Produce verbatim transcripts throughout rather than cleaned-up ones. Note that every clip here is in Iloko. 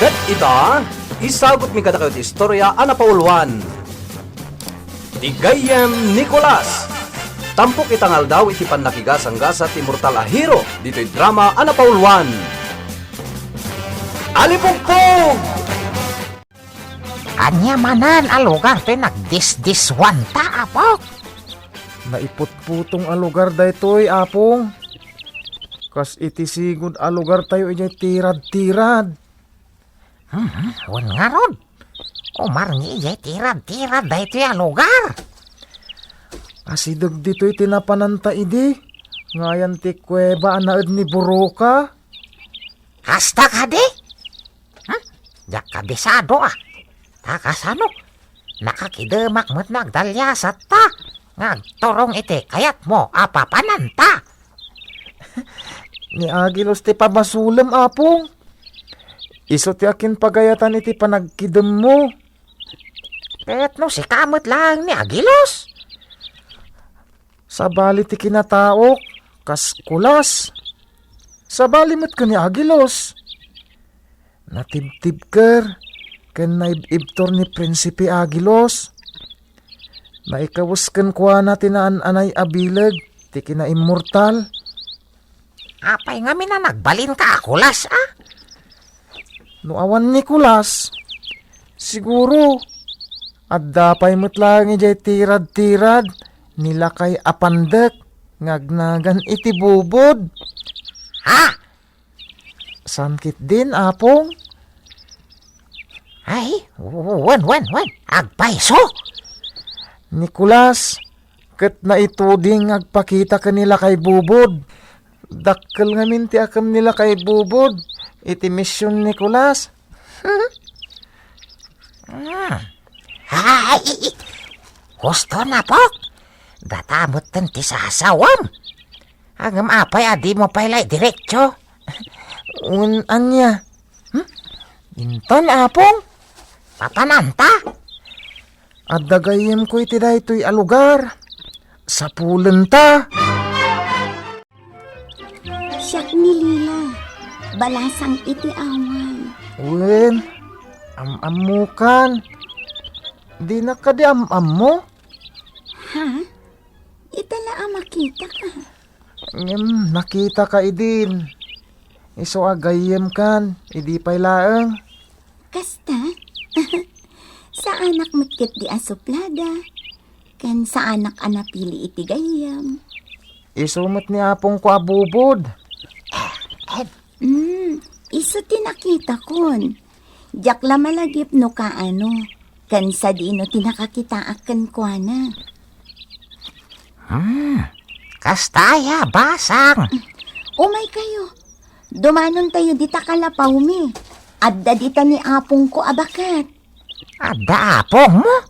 Ket ita, isagutmi kadakayo ti istorya a napauluan. Ti gayyem ni Nicolas. Tampok ita nga aldaw iti pannakigasanggasat ti immortal a hero ditoy drama a napauluan. Alipugpog! Ania manen a lugar ti nagdisdiswanta, Apok? Naiputputong a lugar daytoy, Apong. Kas iti sigud a lugartayo idiay tirad-tirad. Hmm, wen ngarud. Umarngi idiay tirad-tirad daytoy a lugar. Asideg ditoy ti napananta idi. Ngayan ti kuweba a naed ni Buroka. Kasta kadi? Hmm? Diak kabisado a. Ta kasano? Nakakidemak met no agdaliasat ta nga agturong iti kayatmo a papananta. Ni Agilos ti pamasulem, Apong. Isu ti akin pagayatan iti panagkidemmo. Ket no sika met laeng ni Agilos? Sabali ti kinataok, kas Kulas. Sabali met ken ni Agilos. Natibtibker ken naib-ibtur ni Prinsipe Agilos. Naikawes kenkuana ti naan-anay a bileg ti kinaimmortal. Apay ngamin a nagbalinka a Kulas, a? No awan ni Kulas, siguro, adda pay met laeng idiay tirad-tirad ni lakay a pandek nga agnagan iti bubod. Ha? Saan ketdin, Apong? Ay, wen, wen, wen. Agpayso. Nicolas, ket naituding nga agpakita ken ni Lakay Bubod. Dakkel ngamin ti akem ni Lakay Bubod iti mision, Nicolas. Hmm. Ay, gusto na, Pok. Data metten ti sasawem. Ngem apay a dimo pay la idiretso? Wen ania? Hmm? Inton, Apong? Papananta? Adda gayyemko iti daytoy a lugar. Sapulenta. Siak ni Lila, balasang iti away. Wen, am-ammokan. Dinak kadi am-ammo? Ha? Ita la a makitaka. Ngem nakitaka idin. Isu a gayyemkan, idi pay laeng. Kasta? Saanak met ketdi a suplada, ken saanak a napili iti gayyem. Isu met ni apongko a Bubod. Hmm, isu ti nakitakon. Diak la malagip no kaano, ken sadino ti nakakitaak kenkuana. Hmm, kasta aya, basang. Umaykayo. Dumanontayo dita kalapawmi. Adda dita ni apongko a baket. Adda apongmo?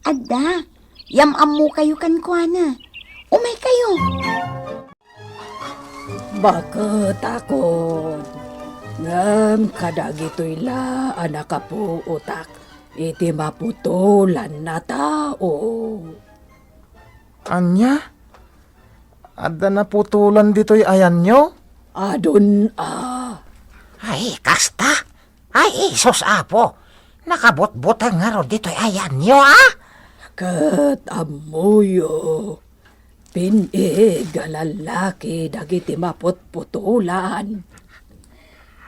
Adda. Yam-ammokayo kenkuana. Umaykayo. Baketakon, ngem kadagitoy la a nakapuotak iti maputolan a tao. Ania? Adda naputolan ditoy ayanyo? Adun a. Ay, kasta? Ay, isus, Apo! Nakabutbuteng ngarud ditoy ayanyo, a? Ket ammoyo, pin-ig a lallaki dagiti maputputolan.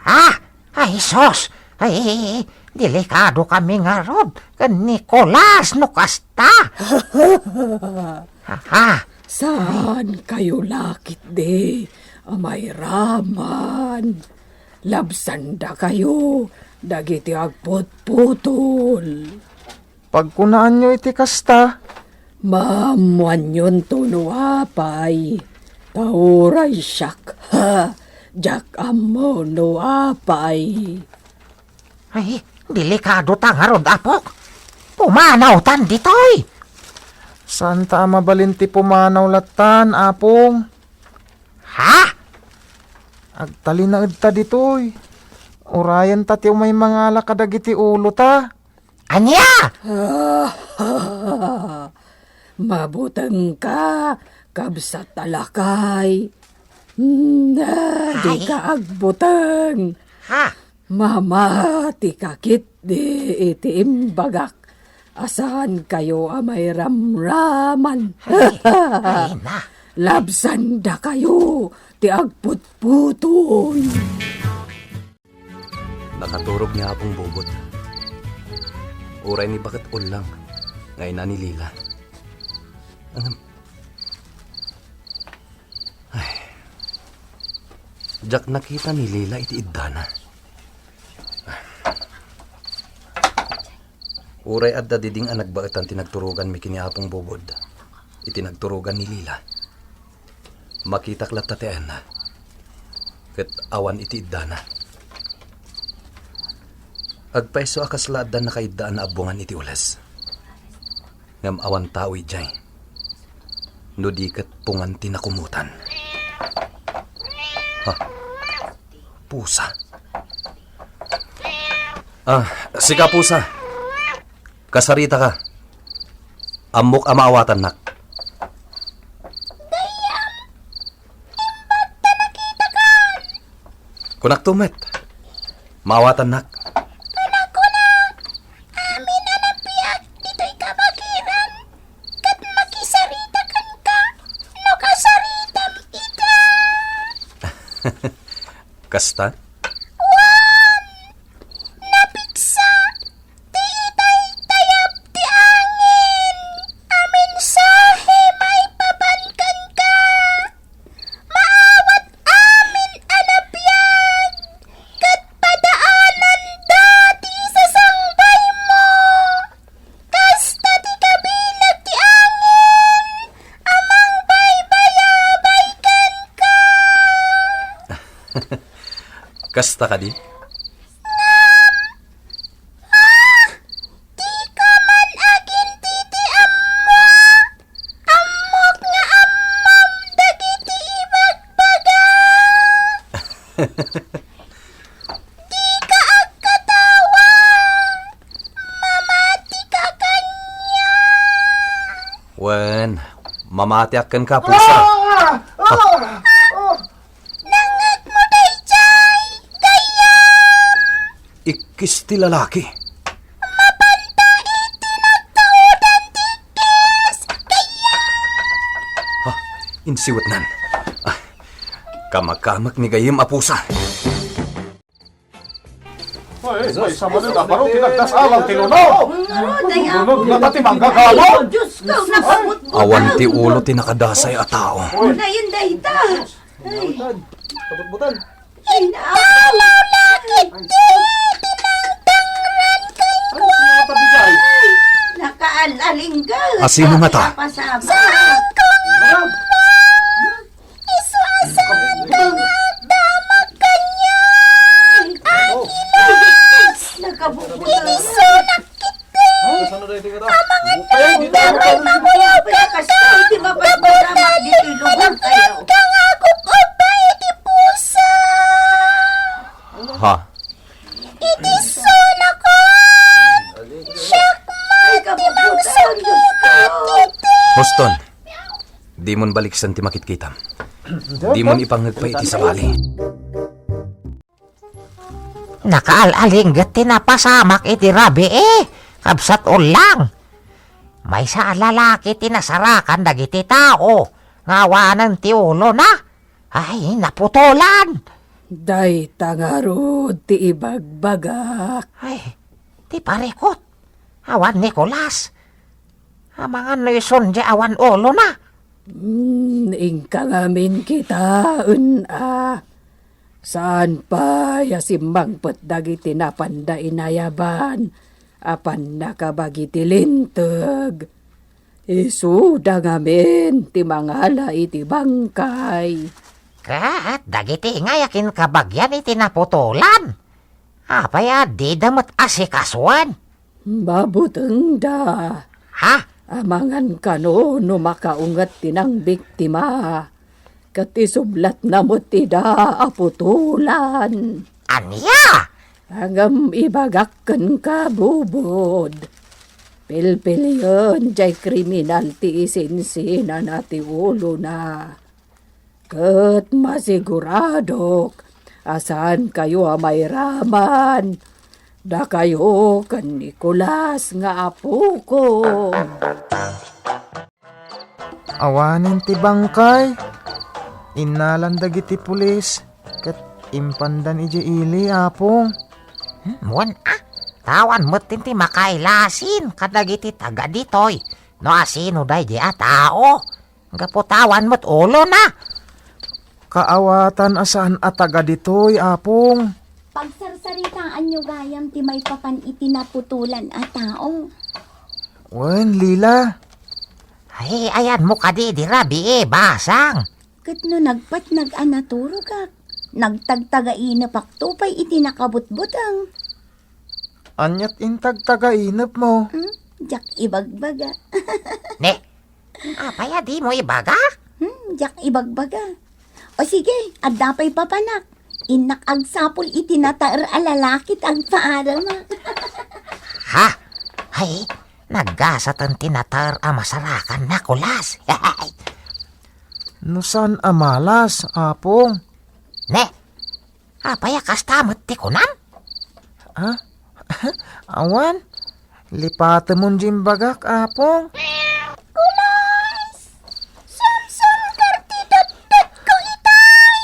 Ah! Ay, sus! Ay, delikado kami ngarud ken Nicolas no kasta. Aha! Saan kayo la ketdi a mairaman? Labsanda kayo dagiti agputputol. Pagkunaanyo iti kasta? Maammoanyonto no apay, ta uray siak, ha, diak ammo no apay. Ay, delikado ta ngarud, Apok. Pumanawtan ditoy. Saanta a mabalin ti pumanaw lattan, Apong. Ha? Agtalinaedta ditoy. Urayenta ti umay mangala kadagiti ulota. Ania? Mabutengka, kabsat a lakay. Hmm, dika agbuteng. Ha? Mamatika ketdi iti imbagak a saankayo a mairamraman. Ay, ay na. Labsandakayo ti agputputoy. Nakaturog ni Apong Bubot. Uray ni baket ullang nga ina ni Lila. Ngem, ay, diak nakita ni Lila iti iddana. Uray adda diding a nagbaetan ti nagturoganmi ken ni Apong Bubot iti nagturogan ni Lila. Makitak latta ti ayanna, ket awan iti iddana. Agpayso a kasla adda nakaiddaan a abbongan iti ules. Ngem awan tao idiay. No di ket pungan ti nakumotan. Ha? Pusa. Ah, sika, pusa. Kasaritaka. Ammok a maawatannak. Gayyem, imbag ta nakitakan. Kunakto met. Maawatannak. Kunakuna, amin a nabiag ditoy kabagiran, ket makisarita kenka no kasaritam ida. Kasta? Wen, napigsa ti itaytayab ti angin a mensahe maipapan kenka. Maawat amin a nabiag ket padaananda ti sasangbaymo. Kasta ti kabileg ti angin a mangbaybayabay kenka. Kasta kadi? Ngem, ah, dika man agintitiammo. Ammok nga ammom dagiti ibagbaga. Dika agkatawa. Mamatika kaniak. Wen, mamatiak kenka, pusa. Ah! Ah! Ah! Nangngegmo daydiay, gayyem! Ikkis ti lalaki. Mapanta iti nagkaudan ti ikkis, gayyem! Ha, insiwetnan. Ah, kamakamak ni gayyem a pusa. Ay, ay, sa manen a baro ti nagdasalan ti lunod. Lunod, ay, lunod nga ta ti manggagawad. Diyos ko, nakabutbutan. Awan ti ulo ti nakadasay a tao. Unayen dayta. Ay. Kabutbutan. Ay, nakabutbutan. Ay, nakabutbutan. Ay, nakabutbutan. Ay, nakaal-alingga. Asino nga ta? Napasama. Saan ko nga Isu a saan nga agdamag kaniak. Agilas! Nakabukbukal. Iti sunak iti. Kasano daytoy nga tao? Amangan na agdamag mamuyawka. Kasta iti mapaspasamak ditoy lubong kayo. Tinagdang aguk-upa iti pusa. Ha? Iti sunak ko. Siak man ti mangsukikat iti. Houston. Dimon baliksen ti makitkitam. Dimon ipangngeg pay iti sabali. Nakaal-alingget ti napasamak iti rabii, kabsat Ullang. Maysa a lalaki ti nasarakan dagiti tao nga awanen ti ulona. Ay, naputolan! Dayta ngarud ti ibagbagak. Ay, ti parikut. Awan Nicolas. Amangan no isun diay awan ulona. Hmm, inka ngamin kitaen a. Saan pay a simmangpet dagiti napanda inayaban a pannakabagi ti linteg. Isuda ngamin ti mangala iti bangkay. Ket dagiti ngay a kinkabagian iti naputolan? Apay a dida met asikasuen? Mabutengda. Ha? Amangan kano no makaunget ti nangbiktima. Ket isublatna met ida a putolan. Ania? Ngem ibagak kenka, Bubod. Pilpiliyen jay kriminal ti isinsinana ti ulona. Ket masiguradok A saankayo a mairaman, dakayo ken Nicolas nga apokon. Awanen ti bangkay. Innalan dagiti pulis ket impandan idiay ili, Apong. Hmm, wen a, ta awan met ti makailasin kadagiti taga ditoy no asino daydi a tao. Gapu ta awan met ulona. Kaawatan a saan a taga ditoy, Apong. Pagsarsaritaanyo gayam ti maipapan iti naputolan a tao. Wen, Lila. Ay, ayanmo kadi idi rabii, Basang? Ket no nagpatnag a naturogak, nagtagtagainepakto pay iti nakabutbuteng. Aniat intagtagainepmo? Hmm? Diak ibagbaga. Ne? Apay a dimo ibaga? Hmm, diak ibagbaga. O sige, adda pay papanak. Innak agsapul iti nataer a lalaki ti agpaarama. Ha? Ay, naggasaten ti nataer a masarakan, Nicolas. No saan a malas, Apong. Ne? Apay a kasta met ti kunam? Ah? Awan. Lipatemon diay imbagak, Apong. Kulas! Sumsumgar ti dutdutko itay!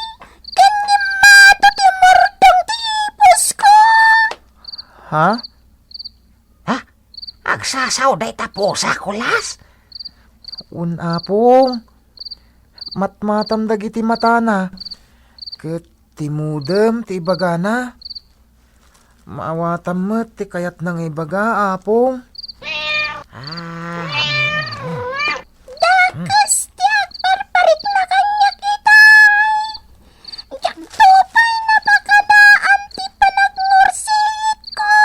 Ken nimmato ti murdong ti ipusko! Ha? Ha? Agsasaw dayta pusa, Kulas? Wen, Apong. Matmatam dagiti matana, ket timudem ti ibagana. Maawatam met ti kayatna nga ibaga, Apong. Ah. Dakes ti agparparikna kaniak itay. Diakto pay napakadaan ti panagngursiitko.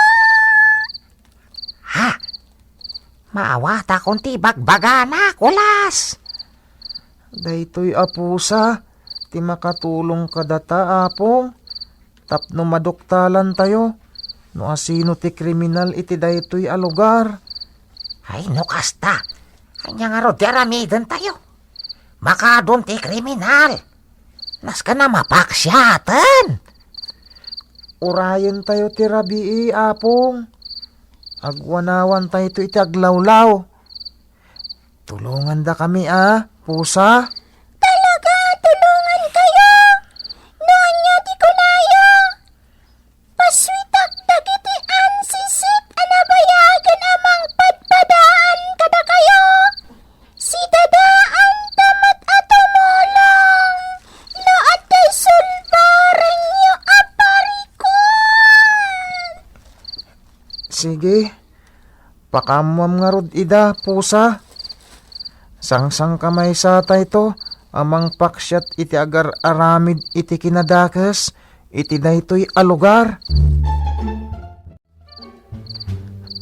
Ha? Maawatakon ti ibagbagana, Kulas. Daytoy a pusa ti makatulong kadata, Apong, tapno maduktalantayo no asino ti kriminal iti daytoy a lugar. Ay, no kasta, ania ngarud ti aramidentayo? Makaadun ti kriminal. Nasken a mapaksiaten. Urayentayo ti rabii, Apong. Agwanawantayto iti aglawlaw. Tulongandakami a, pusa. Talaga, tulongankayo. No ania ti kunayo? Pasuitak dagiti ansisik a nabayagen a mangpadpadaan kadakayo. Sidadaanta met a tumulong no adda isulbarenyo a parikut. Sige, pakaammoam ngarud ida, pusa. Sangsangkamaysatayto a mangpaksiat iti agar-aramid iti kinadakes iti daytoy a lugar.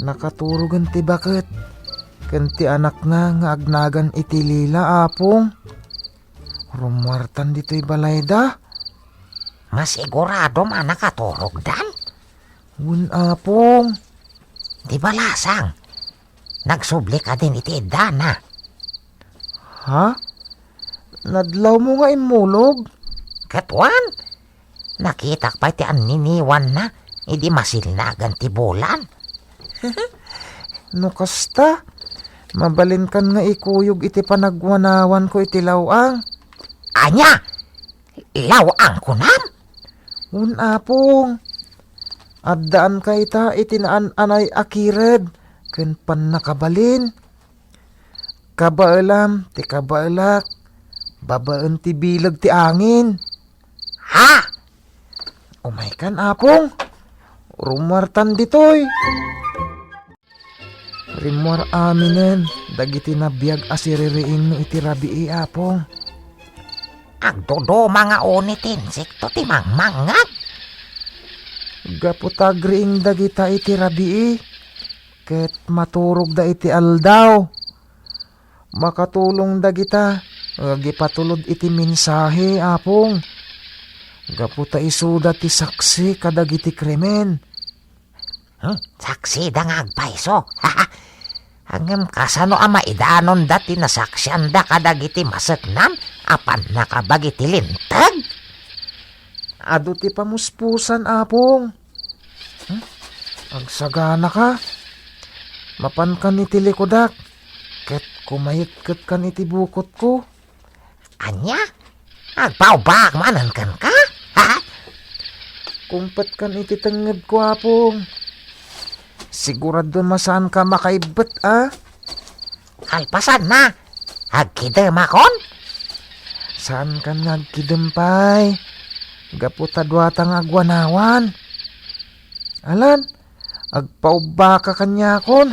Nakaturogen ti baket ken ti anakna nga agnagan iti Lila, Apong. Rummuartan ditoy balayda. Masiguradom a nakaturogdan? Wen, Apong. Di balasang, nagsubli kadin iti iddana? Ha? Nadlawmo nga immulog? Ket wen, nakitak pay ti anniniwanna idi masilnagan ti bulan. No kasta, mabalinkan nga ikuyog iti panagwanawanko iti law-ang. Ania? Law-ang kunam? Wen, Apong. Addaanka ita iti naan-anay a kired ken pannakabalin. Kabaelam ti kabaelak babaen ti bileg ti angin. Ha? Umaykan, Apong. Rummuartan ditoy. Rimmuar aminen dagiti nabiag a siririingno iti rabii, Apong. Agduduma nga uni ti insekto ti mangmangngeg. Gapu ta agriing dagita iti rabii, ket maturogda iti aldaw. Makatulong dagita nga agipatulod iti mensahe, Apong. Gapu ta isuda ti saksi kadagiti krimen. Hmm, saksida nga agpayso. Ngem kasano a maidanonda ti nasaksianda kadagiti maseknan a pannakabagi ti linteg? Adu ti pamuspusan, Apong. Hmm? Agsaganaka. Mapankan iti likudak, ket kumayetketkan iti bukotko. Ania? Agpaubak manen kenka? Ha? Kumpetkan iti tengngedko, Apong. Sigurado masaanka makaibbet, a? Kalpasanna, agkidemakon? Saankan nga agkidem pay. Gapu ta duata nga agwanawan. Alan, agpaubbaka kaniakon.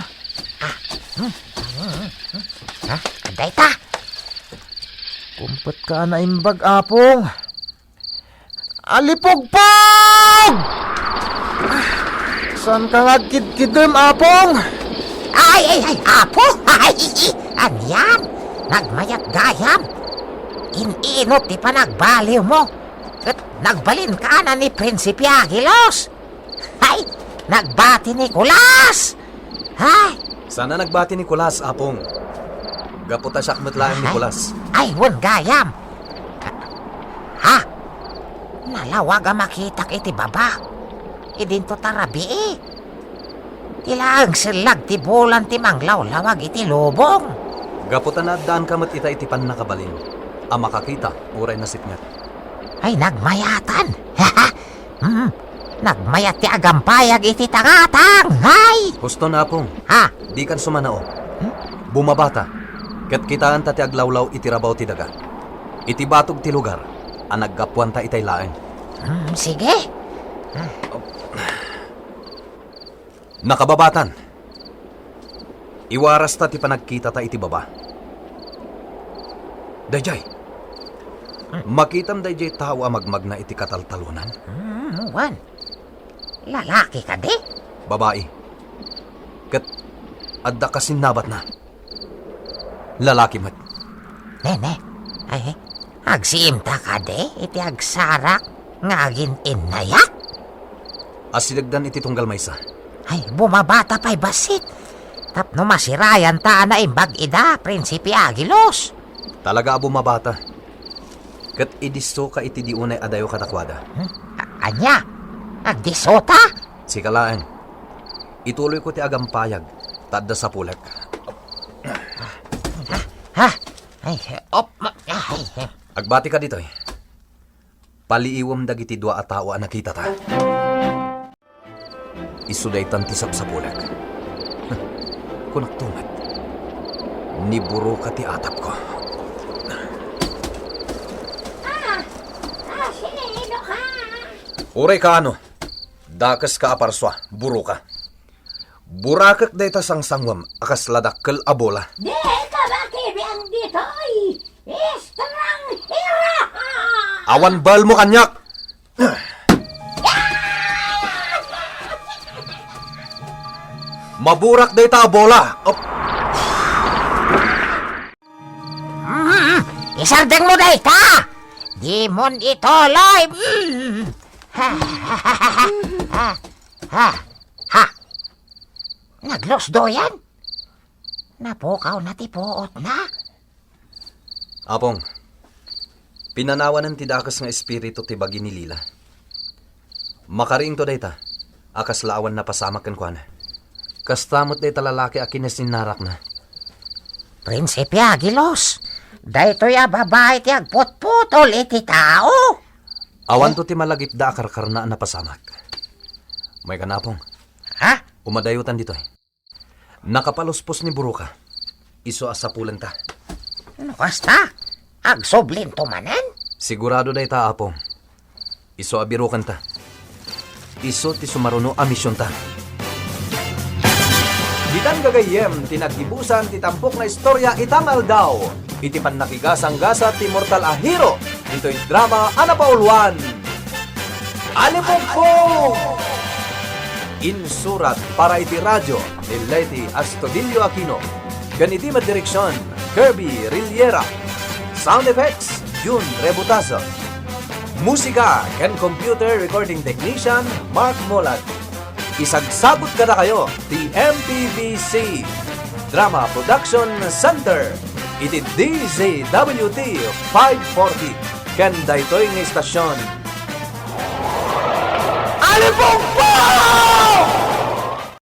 Ah, hmm, hmm, hmm, hmm. Ha? Dayta. Kumpetka a naimbag, Apong. Alipugpog! Saanka nga agkidkidem, Apong? Ay, ay, ay, Apo! Ay, anian? Nagmayat gayam. In-inut ti panagbaliwmo. Ket nagbalinka na ni Prinsipe Aguilos. Hay, nagbati ni Kulas! Hay! Sana nagbati ni Kulas, Apong. Gapu ta siak met laeng ni Kulas. Ay, wen gayam. Ha? Nalawag a makitak iti baba. Idinto ta rabii. Ti laeng sellag ti bulan ti manglawlawag iti lubong. Gapu ta naaddaanka met ita iti pannakabalin a makakita uray nasipnget. Ay, nagmayatan. Hmm, nagmayat ti agampayag iti tangatang. Hay! Huston, Apong. Ha? Dikan sumanao. Hmm? Bumabata. Ket kitaenta ti aglawlaw iti rabaw ti daga. Iti batog ti lugar a naggapuanta itay laeng. Hmm, sige. Nakababatan. Iwarasta ti panagkitata iti baba. Dayjay. Makitam dayjay tao a magmagna iti kataltalonan? Hmm, wen. Lalaki kadi? Babai. Ket adda kasinnabatna. Lalaki met. Nene, ay, agsiimta kadi iti agsarak nga agin-innayak? Asidegdan iti tunggal maysa. Ay, bumabata pay bassit. Tapno masirayanta a naimbag ida, Prinsipe Aguilos. Talaga a bumabata. Ket idisso ka iti di unay adayo kadakuada. Hmm? A-, ania? Agdissota? Sika laeng. Ituloyko ti agampayag, ta adda sapulek. Ha? Ay, op, ma-, ay, ay. Agbatika ditoy. Paliiwem dagiti dua a tao a nakitata. Isu daytan ti sapsapulek. Kunakto met, ni Buroka ti atapko. Ah! Ah, sino ka? Uray kaano, dakeska a parsua, Buroka. Burakek dayta sangsanguem a kasla dakkel a bola. Dika makibiang ditoy! Estranghera! Awan baelmo kaniak! Maburak dayta a bola! Op! Mm, isardengmo dayta! Dimon ituloy! Mm. Ha, ha, ha, ha, ha. Ha, ha. Naglusdoyan? Napukawna ti puotna? Apong, pinanawanen ti dakes nga espiritu ti bagi ni Lila. Makariingto dayta, a kasla awan napasamak kenkuana. Kasta met dayta lalaki a kinasinnarakna. Prinsipe Aguilos, daytoy a babai ti agputputol iti tao. Awanto ti malagipda a karkarna a napasamak. Maykan, Apong. Ha? Umadayotan ditoy. Nakapaluspos ni Buroka. Isu a sapulenta. No kasta, agsublinto manen? Sigurado dayta, Apong. Isu a birokenta. Isu ti sumaruno a misionta. Ditan gagayyem ti naggibusan ti tampok nga istorya ita nga aldaw. Iti pannakigasanggasat ti mortal a hero, ditoy drama a napauluan, Alipugpug! Insurat para iti radio ni Leti Astudillo Aquino, ken iti madireksion, Kirby Riliera. Sound effects, Jun Rebutazo. Musika ken computer recording technician, Mark Molat. Isagsagut kadakayo ti M P B C Drama Production Center iti D Z W T five forty ken daytoy nga istasyon. Ibong